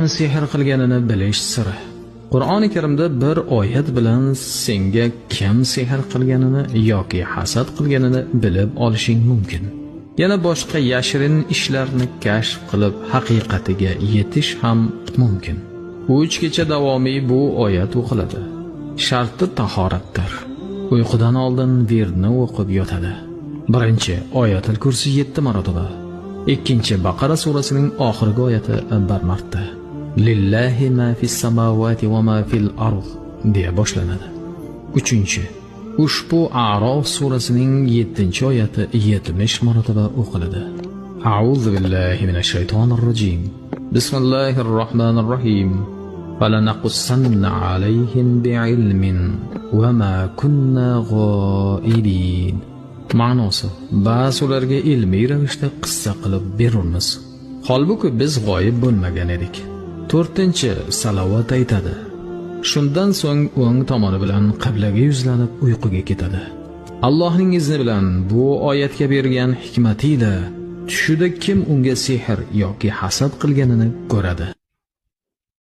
Sehr qilganini bilish siri. Qur'oni Karimda bir oyat bilan senga kim sehr qilganini yoki hasad qilganini bilib olishing mumkin. Yana boshqa yashirin ishlarni kashf qilib haqiqatiga yetish ham mumkin. 3 kecha davomiy bu oyat o'qiladi. Sharti tahoratdir. Uyqudan oldin virdni o'qib yotadi. Birinchi Oyatul Kursi 7 marotaba. Ikkinchi Baqara surasining oxirgi oyati bir marta. Lillahi ma fis samawati va ma fil ard deya boshlanadi. Uchinchi ushbu A'rof surasining 7-oyati 70 marotaba o'qiladi. A'udhu billahi minash shaytonir rojim. Bismillahir rohmanir rohim. فلنقصن عليهم بعلم وما كنا غائبين. Ma'nosi: ba'zi ularga ilmiy ravishda qissa qilib berurmiz. Holbuki biz g'oyib bo'lmagan edik. To'rtinchi salovat aytadi. Shundan so'ng o'ng tomoni bilan qiblaga yuzlanib uyquga ketadi. Allohning izni bilan bu oyatga bergan hikmatiyle tushida kim unga sehr yoki hasad qilganini ko'radi.